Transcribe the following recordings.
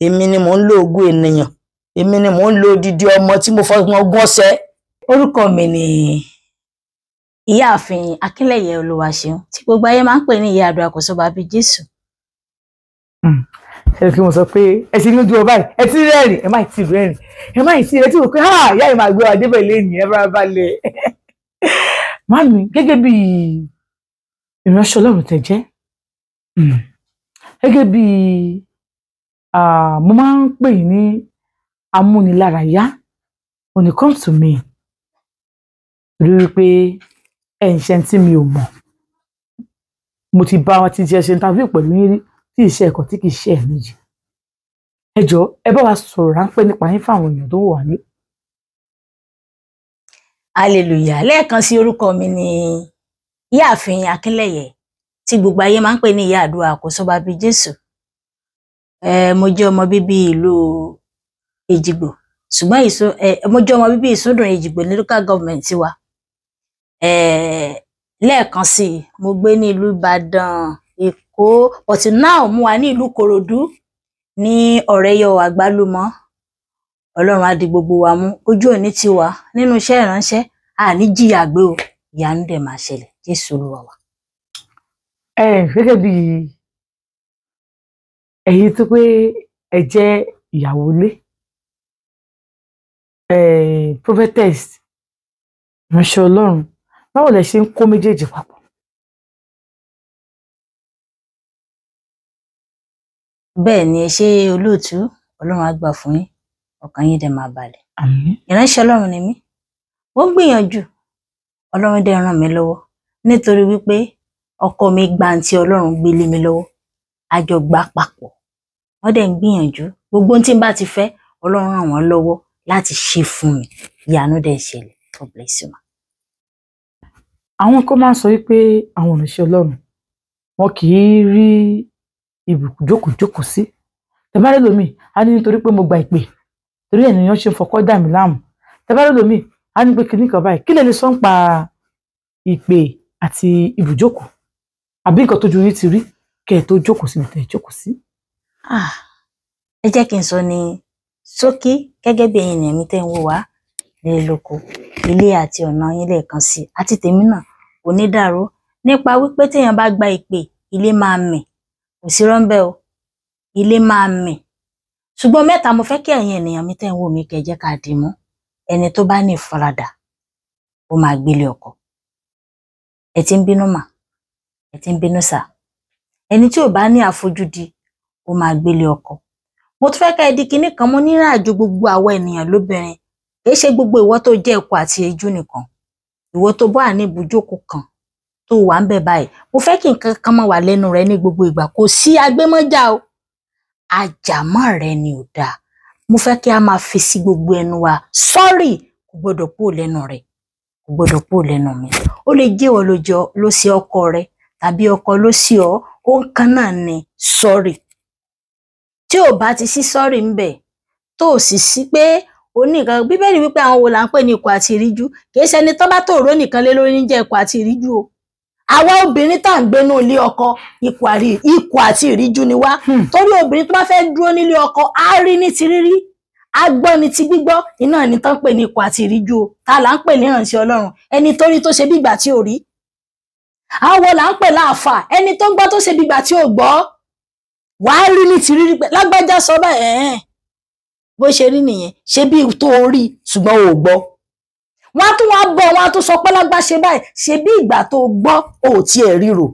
Èmi ni mò ń lo ogún ènìyàn, èmi ni mò ń lo odidi ọmọ tí mo fọgbọ́n ogún ọ̀sẹ̀. Orúkọ mi ni Ìyáàfin Akínlẹ̀yẹ Olúwaṣeun, tí gbogbo ayé máa ń pè ní Ìyá Àdúrà kò sọ́ba bíi Jésù. Ẹ kí mo sọ pé ẹ ti lójú ọ báyìí, ẹ ti rẹ́rìn, ẹ má ti rẹ́rìn, ẹ má ti rẹ́rìn, tí mo pé ha ìyá yìí máa gbé wa débẹ̀ lẹ́yìn, ẹ bá balẹ̀. Màmí, gẹ́gẹ́ bí ìránṣẹ́ Ọlọ́run tẹ́ jẹ́, gẹ́gẹ́ bí mo máa ń pè ní amúnilárayá when it comes to me, rí i pé ẹ ń ṣe tí mi ò mọ̀. Mo ti bá wọn ti ṣe interview pẹ̀lú yín rí, tí ìṣe ẹ̀kọ́ tí kì í ṣe ẹ̀ẹ̀mejì. Ẹ jọ̀ọ́, ẹ bá wa sọ̀rọ̀ ráńpẹ́ nípa yín fáwọn èèyàn tó wà ní. Hallelujah. Lẹ́ẹ̀kan sí, orúkọ mi ni Ìyáàfin Akínlẹ̀yẹ, tí gbogbo ayé máa ń pè ní Ìyá Àdúrà kò sọ́ba bíi Jésù. Mo jẹ́ ọmọ bíbí ìlú Èjìgbò, ṣùgbọ́n mo jẹ́ ọmọ bíbí Ìsúndùn Èjìgbò ní local government wa. Lẹ́ẹ̀kan sí, mo gbé ní ìlú Ìbàdàn, Èkó, but now mo wà ní ìlú Ìkòròdú ní Ọ̀rẹ́yọ̀ Àgbálùmọ́. Ọlọ́run á di gbogbo wa mú, ojú òní ti wà nínú iṣẹ́ ìránṣẹ́, a ní jìyà gbé o, ìyanu dẹ̀ máa ṣẹlẹ̀. Jésù Olúwa wa. Ẹ gẹ́gẹ́ bí ẹ̀yin tó pé ẹ jẹ́ ìyàwó ilé, prophetess, ìránṣẹ́ Ọlọ́run, báwo lẹ ṣe ń kó méjèèjì papọ̀? Bẹ́ẹ̀ ni, ẹ ṣé olóòtú, Ọlọ́run á gbà fún yín, ọkàn yín dẹ̀ máa balẹ̀. Àmín. Ìránṣẹ́ Ọlọ́run ni mí, mo ń gbìyànjú, Ọlọ́run dẹ̀ ràn mí lọ́wọ́, nítorí wípé ọkọ mi gba àǹtí Ọlọ́run gbé lé mi lọ́wọ́, a jọ gbà papọ̀, wọ́n dẹ̀ ń gbìyànjú. Gbogbo ohun tí n bá ti fẹ́, Ọlọ́run ràn wọ́n lọ́wọ́ láti ṣe fún mi, ìyanu dẹ̀ ṣẹlẹ̀. God bless you ma. Àwọn kan máa ń sọ wípé àwọn ìránṣẹ́ Ọlọ́run wọn kì í rí ibùkún jókòó sí. Tẹ̀bárẹ́ lomi á ní nítorí pé mo gba ìpè, torí ènìyàn ṣe ń fọkọ́ dà mí láàmú. Tẹ̀bárẹ́ lomi á ní pé kinní kan báyìí, kí lè lè sọ ń pa ìpè àti ibùjókòó, àbí nǹkan tójú yín ti rí kẹ́ ẹ tó jókòó síbi tẹ́ ẹ jókòó sí? Ẹ jẹ́ kí n sọ ní ṣókí, gẹ́gẹ́ bí ẹ̀yin ènìyàn mi tẹ́ ń wò wá nílé lóko, ilé àti ọ̀nà yín lẹ́ẹ̀kan sí i, àti tèmi náà kò ní dàrú. Nípa wípé téèyàn bá gba ìpè, ilé máa mì, kò sí rọ́ńbẹ́ o, ilé máa mì. Ṣùgbọ́n mẹ́ta mo fẹ́ kí ẹ̀yin ènìyàn mi tẹ́ ń wò mí kẹ́ jẹ́ ká dì mú. Ẹni tó bá ní ìfaradà, ó máa gbélé ọkọ. Ẹ ti ń bínú mà, ẹ ti ń bínú sà. Ẹni tí ò bá ní àfojúdi, ó máa gbélé ọkọ. Mo tún fẹ́ ká ẹ di kinní kan mú nínú àjò gbogbo àwọn ènìyàn lóbìnrin. Kì í ṣe gbogbo ìwọ tó jẹ́ ẹ̀kọ́ àti ẹjú nìkan. Ìwọ tó bá ní ibùjókòó kan tó wà ń bẹ̀ báyìí, mo fẹ́ kí nǹkan kan máa wà lẹ́nu rẹ ní gbogbo ìgbà. Kò sí agbémọ́jà o, àjàmọ́ rẹ ni ò dáa. Mo fẹ́ kí a máa fi sí gbogbo ẹnu wa. Sorry kò gbọdọ̀ kúrò lẹ́nu rẹ, kò gbọdọ̀ kúrò lẹ́nu mi. Ó lè jẹ́ ìwọ ló ṣe ọkọ rẹ tàbí ọkọ ló ṣe ọ́, ó ń kan náà ni sorry. Tí ò bá ti sí sorry ńbẹ̀, tó ò sì sí pé o ní nǹkan, Bíbélì wípé àwọn wo là ń pè ní ikọ̀ àti ìríjú, kì í ṣe ẹni tó bá tòró nìkan lé lórí ní jẹ́ ikọ̀ àti ìríjú o. Àwa obìnrin tá à ń gbénú ilé ọkọ, ikọ̀ àti ìríjú ni wá. Torí obìnrin tó bá fẹ́ dúró nílé ọkọ, á rí ní ti rírí, á gbọ́ ní ti gbígbọ́, iná ni tán pè ní ikọ̀ àti ìríjú o. Ta là ń pè ní ìránṣẹ́ Ọlọ́run? Ẹni tó rí tó ṣe bí ìgbà tí ò rí. Àwọn wo là ń pè láàfà? Ẹni tó gbọ́ tó ṣe bí ìgbà tí ò gbọ́. Wàá rí ní ti rírí pé lágbájá sọ báyìí, ẹ̀ẹ́n bó ṣe rí nìyẹn, ṣe bí tó rí ṣùgbọ́n ò gbọ́. Wọ́n á tún wá bọ̀, wọ́n á tún sọ pé lágbá ṣe báyìí, ṣe bí ìgbà tó gbọ́ ò tiẹ̀ ríro.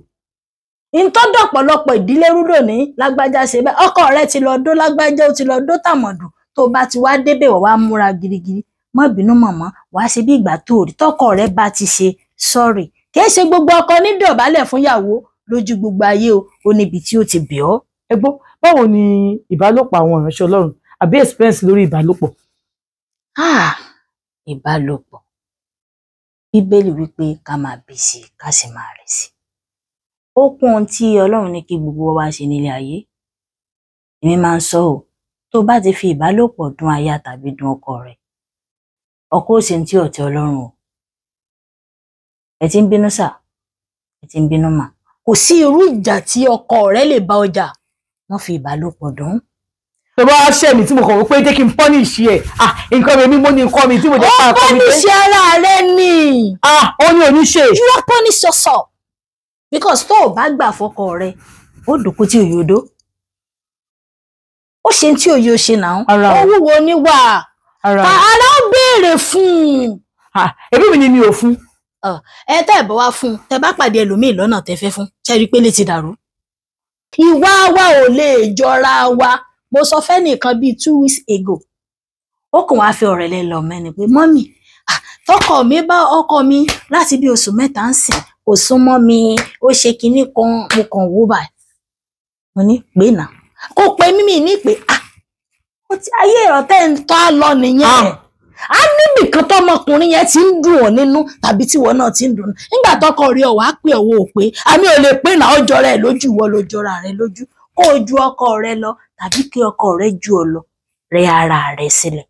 Ìtọ́dọ̀ ọ̀pọ̀lọpọ̀ ìdílé rú lónìí, lágbájá ṣe báyìí, ọkọ rẹ ti lọ dó lágbájá, ó ti lọ dó tàmọ̀dù, tó bá ti wá débẹ̀ wá múra girigiri, má bínú mọ̀mọ́, wàá ṣe bí ìgbà tó rí. Tọkọ rẹ bá ti ṣe sorry. Kì í ṣe gbogbo ọkọ ní dọ̀bálẹ̀ fún ìyàwó lójú gbogbo ayé o, ó níbi tí ó ti bẹ̀ ọ́. Ẹ gbọ́, báwo ni ìbálòpọ̀ àwọn ìránṣẹ́ Ọlọ́run àbí experience lórí ìbálòpọ̀? Ìbálòpọ̀. Bíbélì wípé ká máa bí sí, ká sì máa rẹ̀ sí. Ó kún ohun tí Ọlọ́run ní kí gbogbo wa ṣe nílé ayé. Èmi máa ń sọ ọ́, tó bá ti fi ìbálòpọ̀ dùn aya tàbí dùn ọkọ rẹ̀, ọkọ ò ṣe ní tí ò tẹ́ Ọlọ́run o. Ẹ ti ń bínú sà, ẹ ti ń bínú mà. Kò sí irú ìjà tí ọkọ rẹ lè bá ọjà, wọ́n fi ìbálòpọ̀ dùn. Tó bá ṣẹ̀ mí tí mo kàn wọ́n pé jẹ́ kí n pọ́nìṣì ẹ̀, ah, nǹkan mi mo ní nǹkan mi tí mo jẹ́ Ó pa nǹkan mi pé punish ara rẹ ni. Ah, ó ní oníṣe. You are punish yourself because tó o bá gbà fọkọ rẹ, ó dòkó tí òye odó, ó ṣe tí òye ó ṣe náà. Ara ó o. wúwo níwà. Ara Ara ó béèrè fún un. Ah, ẹbí mi ni mi ò fún. Ẹ tẹ́ ẹ̀ bọ́ wá fún un, tẹ́ bá pàdé ẹlòmíì lọ́nà tẹ́ fẹ́ fún, ṣe rí i pé lè ti dàrú. Ìwà wa ò lè jọra wa. Mo sọ fẹ́nìkan bíi 2 weeks ago, ó kàn wá fi ọ̀rẹ́ lẹ lọ mẹ́ni pé, "Mummy, ah, tọkọ mi bá ọkọ mi láti bí oṣù 3 ń sìn kò súnmọ́ mi, ó ṣe kinní kan." Mo kàn wò báyìí, mo ní pé nà kó pe mímì ní pé, ah, ó ti ayé ìrọ̀tẹ́ ń tọ́ á lọ nìyẹn. Ah. Á níbìkan tọmọkùnrin yẹn ti ń dùn ọ́ nínú tàbí tíwọ náà ti ń dùn ún nígbà tọkọ rí ọ, wàá pè ọwọ́ ò pé àmì ò lè pè náà. Ó jọra ẹ lójú, ìwọ ló jọra rẹ lójú. Kó o ju ọkọ rẹ lọ tàbí kí ọkọ rẹ ju ọ lọ, rẹ ara rẹ sílẹ̀.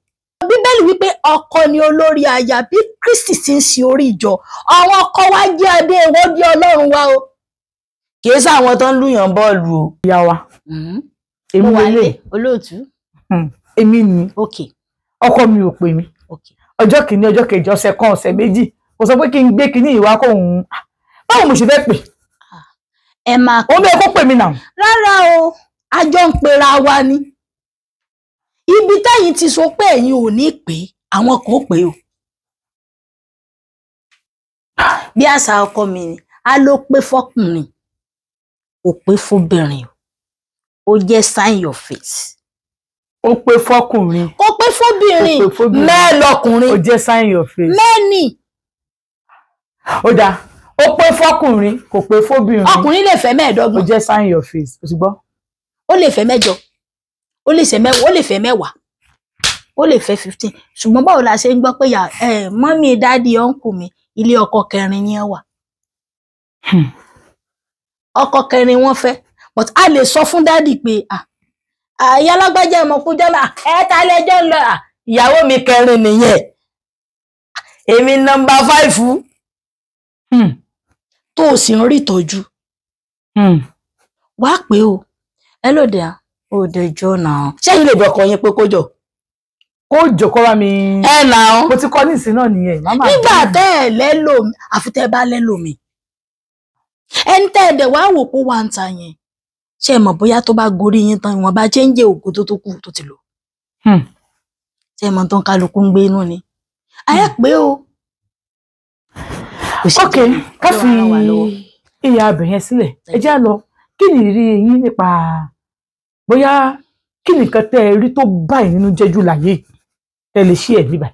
Bíbélì wípé ọkọ ni olórí aya bí Kristi ti ń ṣe orí ìjọ. Àwọn ọkọ wa jẹ́ adé ìwọ́dí Ọlọ́run wa o, kì í sáwọn tó ń lùyàn bọ́ọ̀lù o. Ìyá wa, èmi Mo wà lélẹ̀. lé olóòtú. Èmi ni Ok. ọkọ mi ò pè mí. Ok. Ọjọ́ kìíní, ọjọ́ kejì, ọ̀sẹ̀ kan, ọ̀sẹ̀ méjì, kò sọ pé kí n gbé kìíní ìwà kó òun. Ah, báwo mo ṣe fẹ́ pè? Ẹ máa Òun bẹ́ẹ̀ kó pè mí náà. Rárá o, a jọ ń pera wa ni. Ibi tẹ́yìn ti sọ pé ẹ̀yin ò ní pè é, àwọn kan ó pè o. Bí àṣà ọkọ mi ni, a ló pé fọkùnrin, kò pé fóbìnrin o. Ó jẹ́ sign your face. Ó pé fọkùnrin. Kò pé fóbìnrin. Kò pé fóbìnrin. Mẹ́ẹ̀lọkùnrin. Ó jẹ́ sign your face. Mẹ́ẹ̀nì. Ó dáa, ó pé fọkùnrin, kò pé fóbìnrin. Ọkùnrin lè fẹ́ Ó 25. jẹ́ sign your face, o ti gbọ́. Ó lè fẹ́ 8, ó lè ṣe 10, ó lè fẹ́ 10, ó lè fẹ́ 15. Ṣùgbọ́n báwo la ṣe ń gbọ́ pé yà ẹ mummy, daddy, uncle mi, ilé ọkọ kẹrin ni ẹ wà? Ọkọ kẹrin wọ́n fẹ́, but a lè sọ fún daddy pé, "Ah, àyà alágbájá, ẹmọ kú jọlá ẹ, ta lẹjọ ń lọ? Ah, ìyàwó mi kẹrin nìyẹn, èmi number 5." Tó o sì ń rí ìtọ́jú, wàá pé o, ẹ lóde à òde jọ náà, ṣẹ́yìn lè bọ̀kọ̀ yín pé kó jọ. Kó jòkó wá mi. Ẹ nà án. Mo ti kọ́ ní ìsìn náà nìyẹn, màmá. Nígbà tẹ́ ẹ lẹ́lò, àfi tẹ́ ẹ bá lẹ́lò mi, ẹni tẹ́ ẹ dẹ̀ wá wò pé wà ń ta yẹn, ṣé ẹ mọ̀ bóyá tó bá gorí yín tán, ìwọ̀nba chẹ́ńjẹ́ ògo tó tó kù tó ti lò? Ṣé ẹ mọ̀ tó ń kálukú ń gbé inú ni ayé pé o. Kò ṣe Ok, jẹ́ ká Ọlọ́run fi ràn wá lọ́wọ́. ìyá abẹ yẹn sílẹ̀. Ẹ jẹ́ á lọ, kí ni ìrírí yín nípa bóyá kí ni nǹkan tẹ́ ẹ rí tó báyìí nínú jẹ́ jù láyé tẹ́ lè ṣí ẹ̀ bíbà?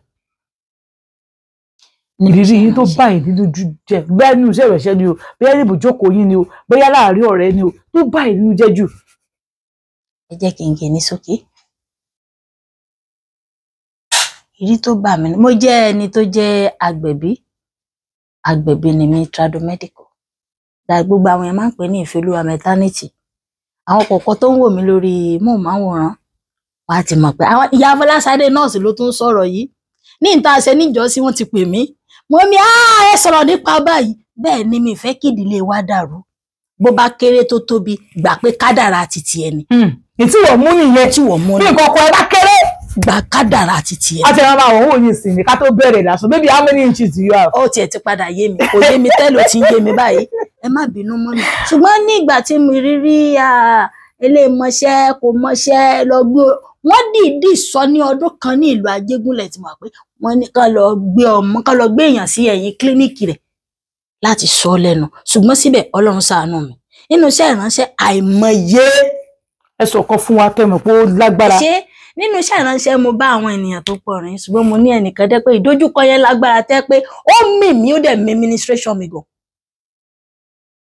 Ìrírí yín tó báyìí nínú jẹ́, bóyá nínú iṣẹ́ ìrẹsẹ̀ ni o, bóyá ní ibùjókòó yín ni o, bóyá láàárín ọ̀rẹ́ ni o, tó báyìí nínú jẹ́ jù. Ẹ jẹ́ kí n gé ní sókè. Ìrí tó bà mí, mo jẹ́ ẹni tó jẹ́ agbẹ̀bí. Agbẹ̀bí ni mí, tradomedical da. Gbogbo àwọn èèyàn máa ń pè ní Ìfẹ́olúwa Maternity. Àwọn kọ̀ọ̀kan tó ń wò mí lórí móhùnmáwòrán wàá ti mọ̀ pé àwọn ìyá Fọláṣadé nọ́ọ̀sì ló tún sọ̀rọ̀ yìí. Ní ìta ṣe níjọ́sí, wọ́n ti pè mí, mummy, ẹ sọ̀rọ̀ nípa báyìí. Bẹ́ẹ̀ ni, mi fẹ́ kí ìdílé wa dàrú. Bó bá kéré tó tóbi, gbà pé kádàrá ti tiẹ̀ ni. Ìtí wọ́n mú nìyẹn. Tí wọ́n mú bí ni. nǹkan kan ẹ bá kéré. Gbà kádàrá ti tiẹ̀. Àti ẹ̀rọ máa wọ̀ wò ní ìsìn ní ká tó bẹ̀rẹ̀ lásán. Baby, how many inches do you have? Ó tiẹ̀ ti padà yé mi. Kò yé mi tẹ́lẹ̀, ó ti ń yé mi báyìí. Ẹ má bínú mọ́ mi, ṣùgbọ́n ní ìgbà tí mo rí rí elémọṣẹ́ kò mọṣẹ́ lọ gbé wọ́n dìídì sọ ní ọdún kan ní ìlú Ajégúnlẹ̀ tí mo wà pé wọ́n ní kán lọ gbé ọmọ, kán lọ gbé èèyàn sí ẹ̀yìn kílíníìkì rẹ̀ láti sọ ọ́ lẹ́nu. Ṣùgbọ́n síbẹ̀, Ọlọ́run ṣàánú mi nínú iṣẹ́ ìránṣẹ́ àìmọye. Ẹ sọ̀kan fún wa tẹ́ mọ̀ pé ó lágbára. Ṣé nínú iṣẹ́ ìránṣẹ́, mo bá àwọn ènìyàn tó pọ̀ rìn, ṣùgbọ́n mo ní ẹnìkan dẹ́ pé ìdojúkọ yẹn lágbára tẹ́ pé ó mì mí, ó dẹ̀ mì ministration mi gan.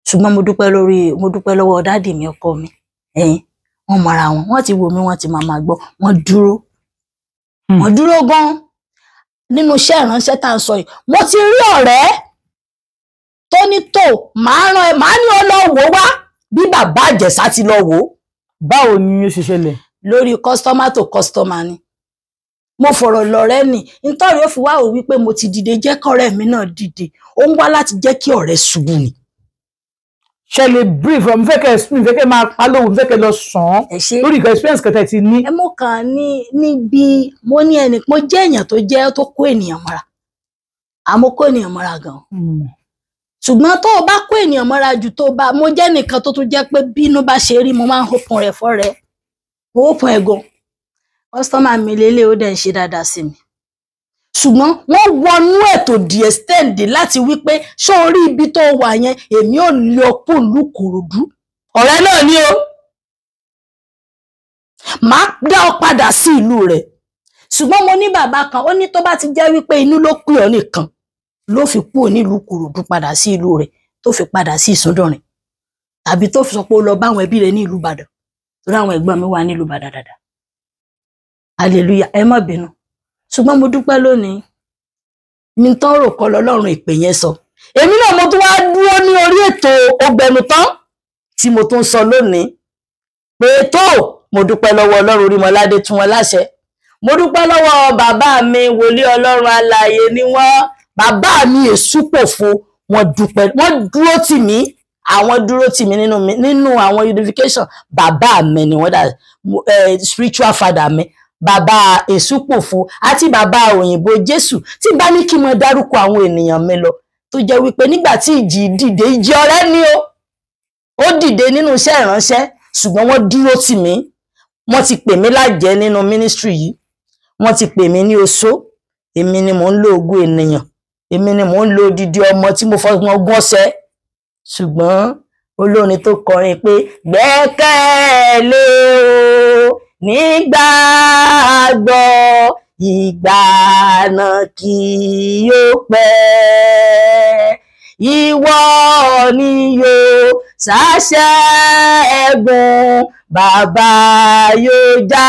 Ṣùgbọ́n mo dúpẹ́ lórí, mo dúpẹ́ lọ́wọ́ daddy mi, ọkọ mi. Ẹ̀yìn wọ́n mọra wọn, wọ́n ti wò mí, wọ́n ti máa máa gbọ́, wọ́n dúró. Wọ́n dúró gan nínú iṣẹ́ ìránṣẹ́ tá à ń sọ yìí. Mo ti rí ọ̀rẹ́ tó ní tó màá rán ẹ, màá ní ọ lọ wò wá bí bàbá Ìjẹ̀ṣà ti lọ wò ó. Báwo ni ó ṣe ṣẹlẹ̀? Lórí customer to customer ni. Mo fọ̀rọ̀ lọ̀rẹ́ nì nítorí ó fi wá wò wípé mo ti dìde, jẹ́ kọ́rẹ́ mi náà dìde. Ó ń wá láti jẹ́ kí ọ̀rẹ́ ṣubú ni. Ṣe lè brief mo fẹ́ kẹ́ mi fẹ́ kẹ́ máa pa lóhùn, mo fẹ́ kẹ́ lọ sàn án Ẹ ṣe. lórí ìgbà experience kẹtẹ ti ní. Ẹ mú kan ní níbi mo ní ẹnì, mo jẹ́ èèyàn tó jẹ́ tó kó ènìyàn mọ́ra, àmọ́ kó ènìyàn mọ́ra gan. Ṣùgbọ́n tó o bá kó ènìyàn mọ́ra jù, tó o bá mo jẹ́ nìkan tó tún jẹ́ pé bínú bá ṣe rí, mo máa ń open rẹ̀ fọ́ rẹ̀, mo open ẹ̀ gan. Customer mi lélẹ̀, ó dẹ̀ ń ṣe dáadáa sí mi, ṣùgbọ́n wọ́n wọnú ẹ̀ tó the extent láti wí pé ṣé o rí ibi tó wà yẹn, èmi ò lè ọkùn ìlú Kòròdú, ọ̀rẹ́ náà ni o, màá dá ọ padà sí ìlú rẹ̀. Ṣùgbọ́n mo ní bàbá kan, ó ní tó bá ti jẹ́ wípé inú ló pè ọ́ nìkan ló fi kúrò nílùú Kòròdú padà sí ìlú rẹ̀, tó fi padà sí Ìsúndọ̀rìn, tàbí tó fi sọ pé ó lọ bá àwọn ẹbí rẹ̀ ní ìlú Ìbàdàn, torí àwọn ẹ̀gbọ́n mi wà nílùú Ìbàdàn dáadáa. Hallelujah. Ẹ má bínú, ṣùgbọ́n mo dúpẹ́ lónìí mi tán rò kọ́ lọ́lọ́run ìpè yẹn sọ. Èmi náà mo tún wá dúró ní orí ètò Ọgbẹnután tí mo tún sọ lónìí pé tó mo dúpẹ́ lọ́wọ́ Ọlọ́run Orímọládé tún wọn láṣẹ. Mo dúpẹ́ lọ́wọ́ bàbá mi wòlíì Ọlọ́run alààyè ni wọ́n, bàbá mi Èṣùpòfo, wọ́n dúpẹ́, wọ́n dúró tì mí, àwọn dúró tì mí nínú àwọn unification. Bàbá mi ni wọ́n dà spiritual father mi, bàbá Èṣùpòfo àti bàbá òyìnbó Jésù. Tí bá ní kí n mọ dárúkọ àwọn ènìyàn mi lọ, tó jẹ́ wípé nígbà tí ìjì dìde, ìjì ọ̀rẹ́ ni ó dìde nínú iṣẹ́ ìránṣẹ́, ṣùgbọ́n wọ́n dúró tì mí. Wọ́n ti pè mí lájẹ́ nínú ministry yìí, wọ́n ti pè mí ní oṣó, èmi ni mò ń lo ogún ènìyàn, èmi ni mò ń lo odidi ọmọ tí mo fọgbọ́n ogún ọ̀sẹ̀. Ṣùgbọ́n olórin tó kọrin pé gbẹ́kẹ̀lé o nígbàgbọ́, ìgbà náà kì yóò pẹ́, ìwọ ni yóò ṣàṣẹ́gun, bàbá yóò jà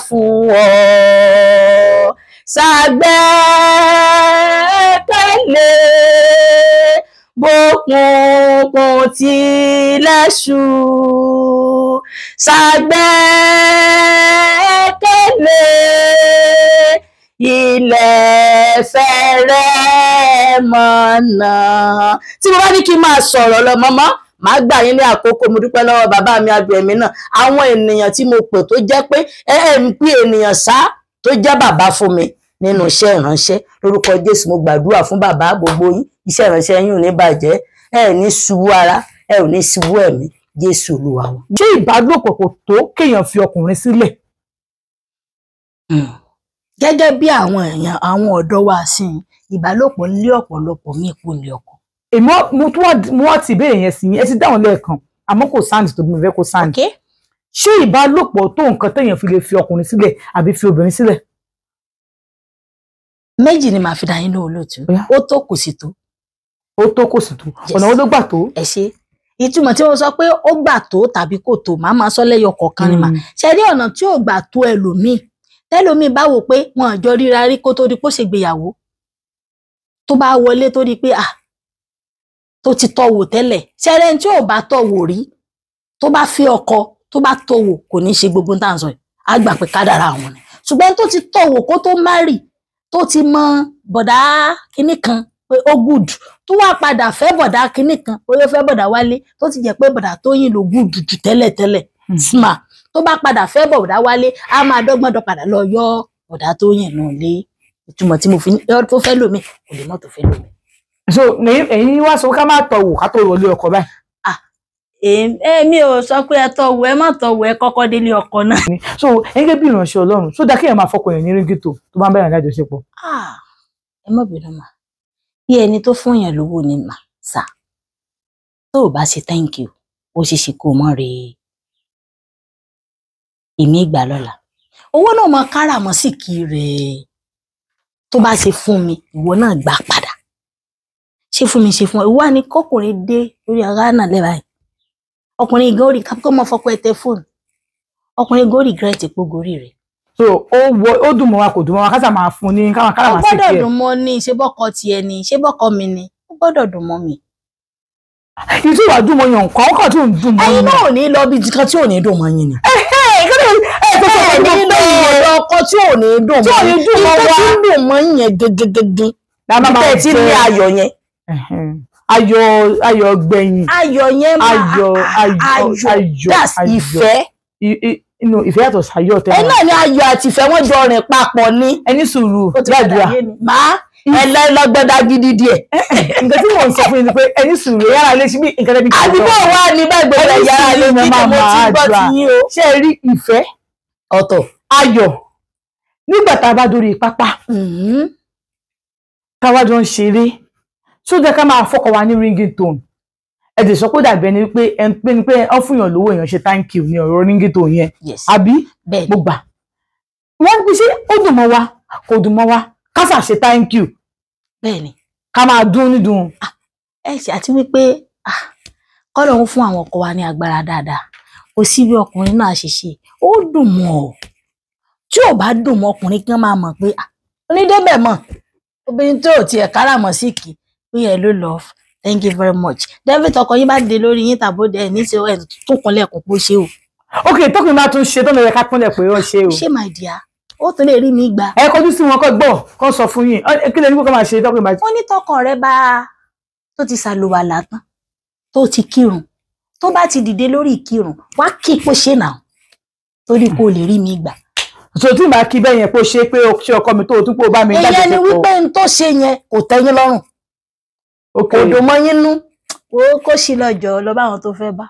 fún ọ. Ṣàgbẹ́kẹ̀lé bókùnkùn tilẹ̀ ṣú, ṣàgbẹ́kẹ̀lé ilẹ̀ fẹ́rẹ̀ mọ̀nà. Tí mo bá ní kí n máa sọ̀rọ̀ lọ, mọ́mọ́ màá gbà yín ní àkókò. Mo dúpẹ́ lọ́wọ́ bàbá mi agbẹ̀mí náà, àwọn ènìyàn tí mo pè tó jẹ́ pé ẹ ẹ ń pè ènìyàn sá tó jẹ́ bàbá fún mi nínú iṣẹ́ ìránṣẹ́. Lórúkọ Jésù mo gbàdúrà fún bàbá gbogbo yín, iṣẹ́ ìránṣẹ́ yín ò ní bàjẹ́, ẹ ò ní ṣubú ara, ẹ ò ní ṣubú ẹ̀mí. Jésù Olúwa wa. Ṣé ìbálòpọ̀ kò tó kéèyàn fi ọkùnrin sílẹ̀? Gẹ́gẹ́ bí àwọn èèyàn, àwọn ọ̀dọ́ wa sí ìbálòpọ̀ lé ọ̀pọ̀lọpọ̀ míì kú ní ọkọ. Èmi mo tún wá ti ìbéèrè yẹn sí yín, ẹ ti dáhùn lẹ́ẹ̀kan, àmọ́ kò sáǹdì tó bí mo fẹ́ kó sáǹdì. Ṣé ìbálòpọ̀ tó nǹkan téèyàn fi lè fi ọkùnrin sílẹ̀ àbí fi obìnrin sílẹ̀? Méjì ni màá fi dá yín lóhùn lóòtú. Ó tó, kò sì tó. Ó tó, kò sì tó. Ọ̀nà wo ló gbà tó? Ẹ ṣe. Ìtumọ̀ tí mo sọ pé ó gbà tó tàbí kò tó, màá máa sọ lẹ́yọ kọ̀ọ̀kan ni mà. Ṣe rí ọ̀nà tí ò gbà tó ẹlòmíì, tẹlòmíì bá wò pé wọn àjọ ríra rí kó tó di pé ó ṣègbéyàwó, tó bá wọlé tó di pé à tó ti tọ́ wò tẹ́lẹ̀. Ṣe rẹ́ni tí ò bá tọ́ wò rí, tó bá fi ọkọ tó bá tọ́ wò, kò ní ṣe gbogbo tá à ń sọ yìí, á gbà pé kádàrá àwọn ni. Ṣùgbọ́n tó ti tọ́ wò kó tó márì, tó ti mọ bọ̀dá kinní kan pé ó good, tó wá padà fẹ́ bọ̀dá kinní kan pé ó fẹ́ bọ̀dá Wálé, tó ti jẹ́ pé bọ̀dá Tóyìn ló good jù tẹ́lẹ̀tẹ́lẹ̀, smart, tó bá padà fẹ́ bọ̀dá Wálé, á máa dọ́gbọ́n dọ́ padà lọ yọ bọ̀dá Tóyìn náà lé. Ìtumọ̀ tí mo fi tó fẹ́ lómi kò lè mọ́ tó fẹ́ lómi. So ẹ̀yin wá sọ ká má tọ̀ wò ká tó wọlé ọkọ báyìí. Èmi ò sọ pé ẹ tọ̀ wò, ẹ má tọ̀ wò, ẹ kọ́kọ́ délé ọkọ náà. So gẹ́gẹ́ bí ìránṣẹ́ Ọlọ́run, só dáa kéèyàn máa fọkàn èèyàn ní ríngìtò tó bá ń bẹ̀rẹ̀ lájọṣepọ̀? Ẹ má bínú mà, bí ẹni tó fún yàn lówó ni mà sà, tó o bá ṣe thank you, ó ṣe ṣe kó o mọ̀ rè é èmi ìgbà lọ́la owó náà mọ káràmọ́ sí kiri tó bá ṣe fún mi, ìwọ náà gbà padà, ṣe fún mi, ṣe fún ọ. Ìwọ ni kọkùnrin dé lórí ara náà lẹ́bàá yìí, ọkùnrin gan orí kápẹ́ mọ́ fọkọ ẹ tẹ fóònù, ọkùnrin gan regret pé gorí rẹ̀. So ó wọ ó dùn mọ́ wa, kò dùn mọ́ wa, ká sà máa fún ní káwọn kára máa Ó sì gbọ́dọ̀ kí ẹ. Dùn mọ́ ní, ṣé bọ́kọ tiẹ̀ ni, ṣé bọ́kọ mi ni, ó gbọ́dọ̀ dùn mọ́ mi. Ìtú ìwà dùn mọ́ yàn kàn kàn tó ń dùn mọ́ Ẹ̀yin yàn. náà ò ní lọ bí kan tí ò ní dùn mọ́ yín ni. Ẹ tó sọ Ẹ pé ní lọ ọ̀dọ̀ ọkọ tí ò ní dùn Tí ò mọ́ ní yín. dùn mọ́ Ibi wa. tí ń dùn mọ́ yín yẹn gẹ́gẹ́gẹ́gẹ́. La máa Ibi tẹ́ ẹ ti jẹ. ní ayọ̀ yẹn. Ayọ̀, ayọ̀ gbẹ̀yìn. Ayọ̀ yẹn máa Ayọ̀, ayọ̀, ayọ̀, ayọ̀, that's ayọ̀. ìfẹ́. Inú ìfẹ́ yàtọ̀ sáyọ̀ tẹ́ Ẹ náà ni ayọ̀ àti ìfẹ́ wọ́n jọ rìn papọ̀ ni. Ẹni sùúrù, Ó ti padà gbàdúrà. yé mi. Màá ẹ lọ́gbọ́dá gidi díẹ̀. Nǹkan tí mò ń sọ fún yín ni pé ẹni sùúrù, yàrá ilé ṣíbí nǹkan tẹ́bi kì í sọ. Àdúgbò wa ni bẹ́ẹ̀ gbogbo Ẹni ẹ̀yà ara lè sùúrù, kí ni máa mo ti máa gbọ́ àdúrà. ti yín o. Ṣé ẹ rí ìfẹ́ Ọ̀tọ̀. ayọ̀ nígbà tá a bá dórí pápá, táwa jọ ń ṣeré, tó jẹ́ ká máa fọkàn wa ní ringing tone? Ẹ dẹ̀ sọ pé dàbí ẹni pé ẹni pé ni pé ọ́n fún yàn lówó, èèyàn ṣe thank you ní ọ̀rọ̀ ringing tone yẹn. Yes. Àbí? Bẹ́ẹ̀. Mo gbà wọ́n bí ṣé ó dùn mọ́ wa, kò dùn mọ́ wa, ká ṣà ṣe thank you. Bẹ́ẹ̀ ni. Ká máa dún nídùn. Ẹ ṣe àti wípé kọ́lọ́hún fún àwọn ọkọ wa ní agbára dáadáa. Kò sí bí ọkùnrin náà ṣe ṣe ó dùn mọ́ ọ, tí ò bá dùn mọ́ ọkùnrin kan máa mọ̀ pé onídébẹ̀ mọ̀ obìnrin tó tiẹ̀ káràmọ̀ sí kì pé hello love, thank you very much. David, ọkọ yín bá dé lórí yín tàbó ẹ ní ṣe ẹ tó kúnlẹ̀ kó pọ̀ ṣe o. Ok, tókùnrin máa tún ṣe tó lè ká kúnlẹ̀ pé ó ṣe o. Ṣé my dear, ó tún lè rí mi gbà. Ẹ kọjú sí wọn, kó gbọ́, kó sọ fún yín. Kí lè ní kó máa ṣe tókùnrin máa. Wọ́n ní tọkọ rẹ bá tó ti ṣàlùwàlà tán, tó ti kírun, tó bá ti dìde lórí ìkírun, wá kí pé ṣe nà torí kó lè rí mi gbà. So tí màá kí bẹ́ẹ̀ yẹn pé ó ṣe, pé ó ṣe ọkọ mi tó o tún pé o bá mi Ìyẹn ni lájọṣepọ̀. wípé n tó ṣe yẹn kò tẹ́yín lọ́rùn. Kò dùn mọ́ yín nú, ó kó sí lọ́jọ́ lọ báwọn tó fẹ́ bá.